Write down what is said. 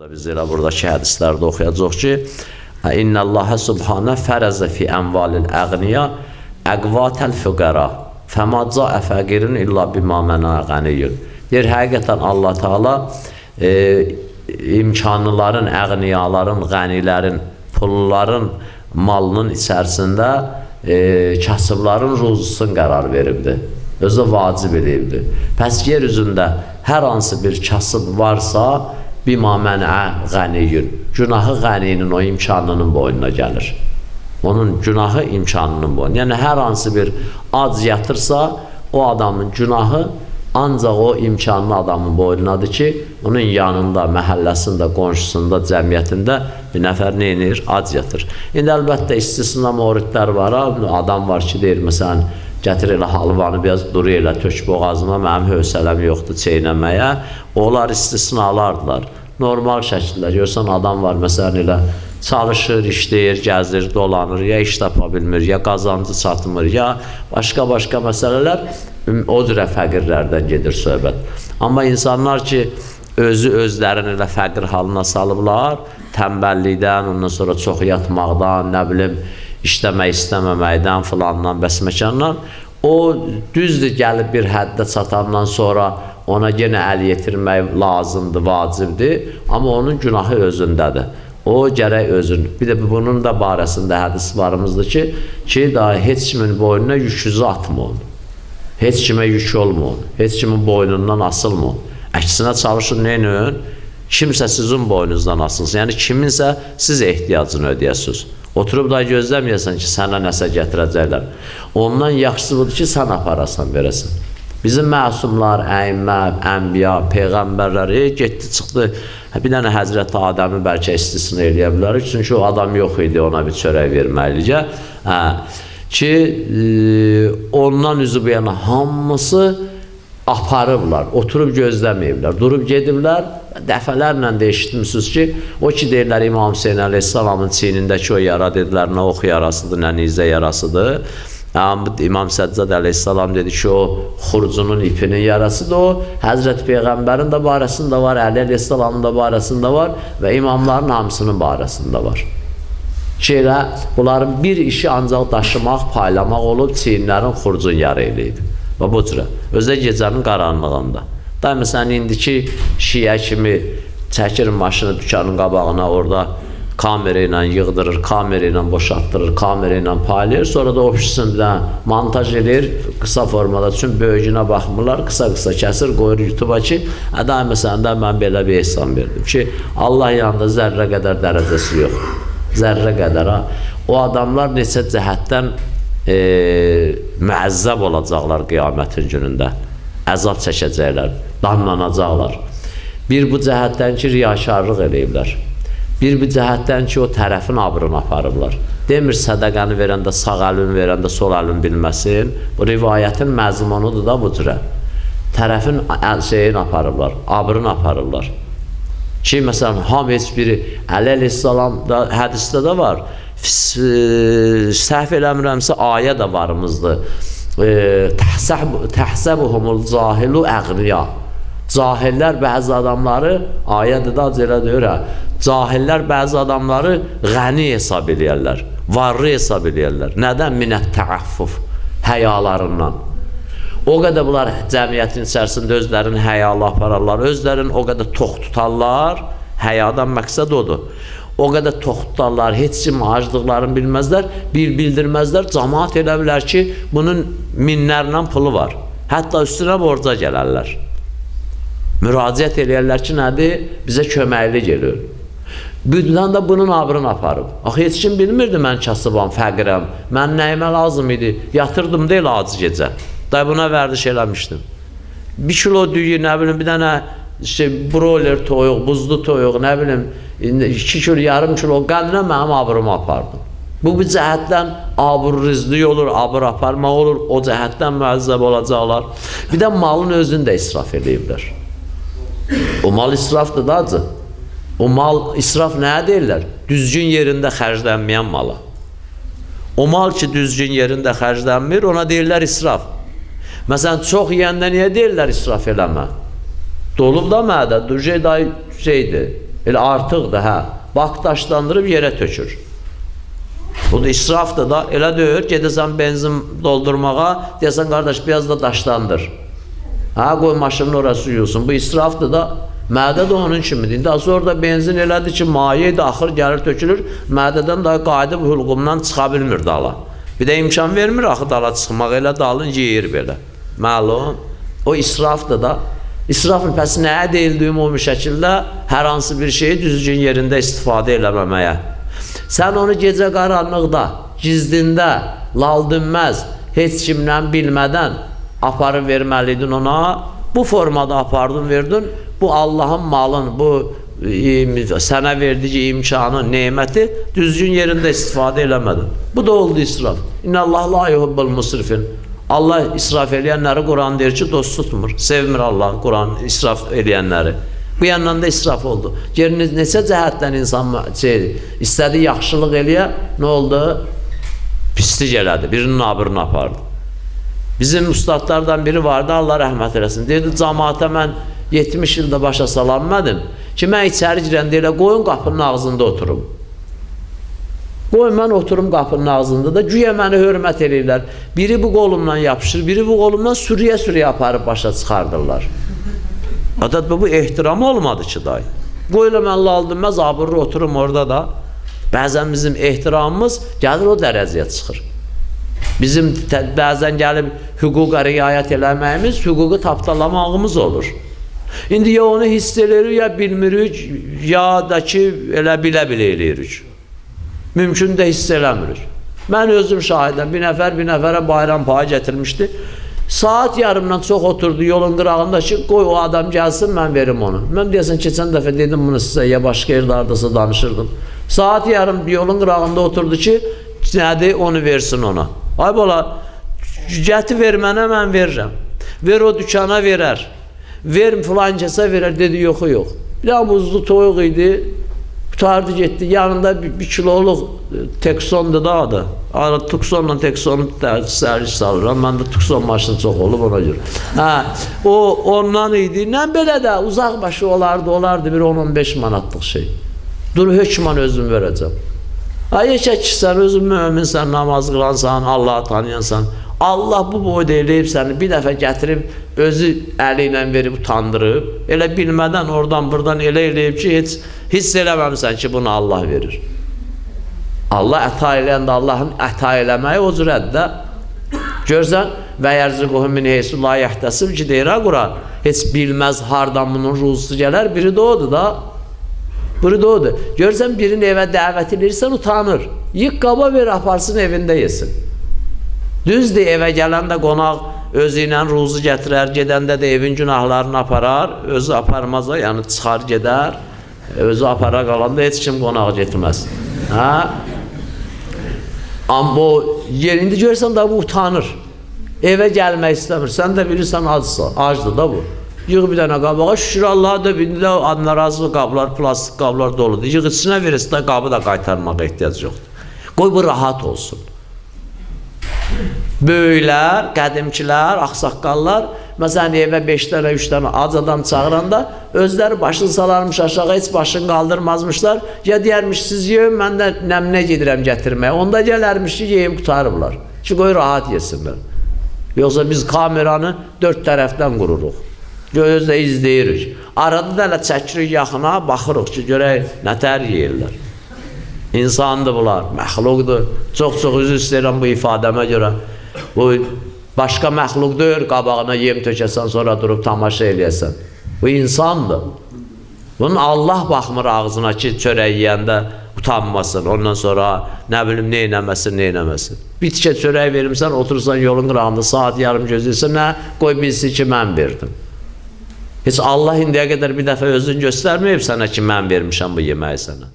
Biz elə buradakı hədislərdə oxuyacaq ki, İnnəllahə subhanə fərəzə fi əmvalil əğniya əqvatəl füqəra fəma caə fəqirin illa bima mənə qəniyyün. Deyir, həqiqətən Allah Teala imkanlıların, əğniyaların, qənilərin, pulluların malının içərisində kasıbların ruzusunu qərar veribdir. Özü də vacib eləyibdir. Pəs yer üzündə hər hansı bir kasıb varsa, bima mənə qəniyyün. Günahı qəninin, o imkanının boynuna gəlir. Onun günahı imkanının boynuna. Yəni, hər hansı bir ac yatırsa, o adamın günahı ancaq o imkanlı adamın boynunadır ki, onun yanında, məhəlləsində, qonşusunda, cəmiyyətində bir nəfər nə edir? Ac yatır. İndi əlbəttə istisna moridlər var, adam var ki, deyir, məsələn, gətir elə halvanı biraz duru elə tök boğazıma, mənim hövsələm yoxdur çeynəməyə. Onlar istisnalardılar. Normal şəkildə görsən, adam var, məsələn, elə çalışır, işləyir, gəzir, dolanır, ya iş tapa bilmir, ya qazancı çatmır, ya başqa-başqa məsələlər, o cürə fəqirlərdən gedir söhbət. Amma insanlar ki, özü özlərini elə fəqir halına salıblar, tənbəllikdən, ondan sonra çox yatmaqdan, nə bilim, işləmək istəməməkdən, filandan, bəsməkandan, o düzdür gəlib bir həddə çatandan sonra ona yenə əl yetirmək lazımdır, vacibdir, amma onun günahı özündədir. O gərək özün. Bir də bunun da barəsində hədis varımızdır ki, daha heç kimin boynuna yüküzü atmayın. Heç kimə yük olmayın. Heç kimin boynundan asılmayın. Əksinə çalışın, neyin? Kimsə sizin boynunuzdan asılsın. Yəni, kiminsə siz ehtiyacını ödəyəsiniz. Oturub da gözləməyəsən ki, sənə nəsə gətirəcəklər. Ondan yaxşısı budur ki, sən aparasan, verəsən. Bizim məsumlar, əimmə, ənbiya, peyğəmbərlər getdi, çıxdı. Bir dənə Həzrəti Adəmi bəlkə istisna eləyə bilərik. Çünki o adam yox idi ona bir çörək verməliyə. Ki, ondan üzü bu yana hamısı aparıblar, oturub gözləməyiblər, durub gediblər. Dəfələrlə də eşitmişsiniz ki, o ki deyirlər İmam Hüseyin əleyhissalamın çiynindəki o yara dedilər, nə ox yarasıdır, nə nizə yarasıdır. İmam Səccad əleyhissalam dedi ki, o xurcunun ipinin yarasıdır o. Həzrət Peyğəmbərin də barəsində var, Əli əleyhissalamın da barəsində var və imamların hamısının barəsində var. Ki, elə bunların bir işi ancaq daşımaq, paylamaq olub, çiyinlərin xurcun yarı eləyib. Və bu cürə. Özdə gecənin qaranlığında. Da, məsələn, indiki şiə kimi çəkir maşını dükanın qabağına, orada kamera ilə yığdırır, kamera ilə boşaltdırır, kamera ilə paylayır. Sonra da ofisində montaj edir qısa formada. Çünki böyüyünə baxmırlar, qısa-qısa kəsir, qoyur YouTube-a ki, da, məsələn, də mən belə bir ehsan verdim ki, Allah yanında zərrə qədər dərəcəsi yox. Zərrə qədər, ha. O adamlar neçə cəhətdən müəzzəb olacaqlar qiyamətin günündə. Əzab çəkəcəklər, danlanacaqlar. Bir bu cəhətdən ki, riyakarlıq eləyiblər. Bir bu cəhətdən ki, o tərəfin abrını aparıblar. Demir sədəqəni verəndə sağ əlin verəndə sol əlin bilməsin. Bu rivayətin məzmunudur da bu cürə. Tərəfin şeyini aparıblar, abrını aparıblar. Ki, məsələn, hamı heç biri Əli əleyhissalam da hədisdə də var. Səhv eləmirəmsə, ayə də varımızdır. Təhsəbuhumul cahilu əğniya. Cahillər bəzi adamları, ayədir də elə deyir, hə. Cahillər bəzi adamları qəni hesab eləyərlər, varlı hesab eləyərlər. Nədən? Minət təəffuf, həyalarından. O qədər bunlar cəmiyyətin içərisində özlərini həyalı apararlar, özlərini o qədər tox tutarlar, həyadan məqsəd odur. O qədər tox tutarlar, heç kim aclıqlarını bilməzlər, bir bildirməzlər, cəmaat elə bilər ki, bunun minlərlə pulu var. Hətta üstünə borca gələrlər. Müraciət eləyərlər ki, nədir? Bizə köməkli gəlir. Bütünən də bunun abrını aparıb. Axı, heç kim bilmirdi mən kasıbam, fəqirəm. Mən nəyimə lazım idi? Yatırdım deyil acı gecə. Day buna vərdiş eləmişdim. Bir kilo düyü, nə bilim, bir dənə broiler toyuq, buzlu toyuq, nə bilim, 2 kilo, yarım kilo qəndlə mənim abrımı apardım. Bu bir cəhətdən abrı-rizlik olur, abır aparmaq olur, o cəhətdən müəzzəb olacaqlar. Bir də malın özünü də israf eləyiblər. O mal israfdır da acı. O mal israf nəyə deyirlər? Düzgün yerində xərclənməyən mala. O mal ki, düzgün yerində xərclənmir, ona deyirlər israf. Məsələn, çox yeyəndə niyə deyirlər israf eləmə? Dolub da mədə, şeydir. Elə artıqdır, hə. Bak daşlandırıb yerə tökür. Bu da israfdır da, elə deyir, gedəsən benzin doldurmağa, deyəsən, qardaş, biraz da daşlandır. Hə, qoy maşının orası yuyulsun. Bu israfdır da, mədə də onun kimidir. İndi sonra da benzin elədir ki, maye də axır gəlir, tökülür, mədədən daha qayıdıb hülqumdan çıxa bilmir dala. Bir də imkan vermir axı dala çıxmaq, elə dalın yeyir belə. Məlum, o israfdır da. İsrafın pəs nəyə deyildi ümumi şəkildə? Hər hansı bir şeyi düzgün yerində istifadə eləməməyə. Sən onu gecə qaranlıqda, gizdində, lal dinməz, heç kimdən bilmədən aparıb verməliydin ona. Bu formada apardın, verdin. Bu Allahın malın, bu sənə verdiyi imkanı, neməti düzgün yerində istifadə eləmədin. Bu da oldu israf. İnnəllah la yuhibbul musrifin. Allah israf eləyənləri Quran deyir ki, dost tutmur. Sevmir Allah Quran israf eləyənləri. Bu yandan da israf oldu. Gör neçə cəhətdən insan şey, istədi yaxşılıq eləyə, nə oldu? Pislik elədi, birinin abırını apardı. Bizim ustadlardan biri vardı, Allah rəhmət eləsin. Deyirdi, cəmaata mən 70 ildə başa salanmadım ki, mən içəri girəndə elə qoyun qapının ağzında oturum. Qoyun mən oturum qapının ağzında da, güya məni hörmət eləyirlər. Biri bu qolumdan yapışır, biri bu qolumdan sürüyə-sürüyə aparıb başa çıxardırlar. Adət bu ehtiram olmadı ki, day. Qoy elə mən lal dinməz, abırlı oturum orada da. Bəzən bizim ehtiramımız gəlir o dərəcəyə çıxır. Bizim bəzən gəlib hüquqa riayət eləməyimiz, hüququ tapdalamağımız olur. İndi ya onu hiss eləyirik, ya bilmirik, ya da ki, elə bilə-bilə eləyirik. Mümkün də hiss eləmirik. Mən özüm şahidəm, bir nəfər bir nəfərə bayram payı gətirmişdi. Saat yarımdan çox oturdu yolun qırağında ki, qoy o adam gəlsin, mən verim onu. Mən deyəsən, keçən dəfə dedim bunu sizə, ya başqa yerdə haradasa danışırdım. Saat yarım yolun qırağında oturdu ki, nədir, onu versin ona. Ay bala, gətir ver mənə, mən verirəm. Ver o dükana verər. Ver filan kəsə verər, dedi yoxu yox. Bir dənə buzlu toyuq idi, qutardı getdi. Yanında bir kiloluq Teksondur da adı. Ara Tucsonla Teksonu sərvis salıram. Məndə Tucson maşını çox olub ona görə. Hə, o ondan idi. Nə belə də uzaq başı olardı, bir 10-15 manatlıq şey. Dur hökmən özüm verəcəm. Ay eşək sən özün möminsən, namaz qılansan, Allahı tanıyansan. Allah bu boyda eləyib səni bir dəfə gətirib özü əli ilə verib utandırıb. Elə bilmədən oradan buradan elə eləyib ki, heç hiss eləməmsən ki, bunu Allah verir. Allah əta eləyəndə Allahın əta eləməyi o cürədir də. Görsən, və yərziquhu min heysu la yəhtəsib ki, deyir ha Quran. Heç bilməz hardan bunun ruzusu gələr, biri də odur da. Biri də odur. Görsən, birini evə dəvət edirsən, utanır. Yık qaba ver, aparsın evində yesin. Düzdür, evə gələndə qonaq özü ilə ruzu gətirər, gedəndə də evin günahlarını aparar, özü aparmaz, yəni çıxar gedər, özü apara qalanda heç kim qonaq getməz. Hə? Amma o yerində görsən də bu utanır. Evə gəlmək istəmir. Sən də bilirsən acsa, acdır da bu. Yığ bir dənə qabağa, şükür Allaha da indi də adnarazı qablar, plastik qablar doludur. Yığ içinə verirsən də qabı da qaytarmağa ehtiyac yoxdur. Qoy bu rahat olsun. Böyüklər, qədimkilər, ağsaqqallar, məsələn evə 5 dənə, 3 dənə ac adam çağıranda özləri başını salarmış aşağı, heç başını qaldırmazmışlar. Ya deyərmiş, siz yeyin, mən də nəmnə gedirəm gətirməyə. Onda gələrmiş ki, yeyim qurtarıblar. Ki, qoy rahat yesinlər. Yoxsa biz kameranı 4 tərəfdən qururuq. Gözlə izləyirik. Arada da elə çəkirik yaxına, baxırıq ki, görək nətər yeyirlər. İnsandır bunlar, məxluqdur. Çox-çox üzr istəyirəm bu ifadəmə görə. Bu başqa məxluq deyil, qabağına yem tökəsən, sonra durub tamaşa eləyəsən. Bu insandır. Bunun Allah baxmır ağzına ki, çörək yeyəndə utanmasın, ondan sonra nə bilim, nə eləməsin, nə eləməsin. Bir tikə çörək verirsən, oturursan yolun qırağında, saat yarım gözləyirsən, nə, qoy bilsin ki, mən verdim. Heç Allah indiyə qədər bir dəfə özünü göstərməyib sənə ki, mən vermişəm bu yeməyi sənə.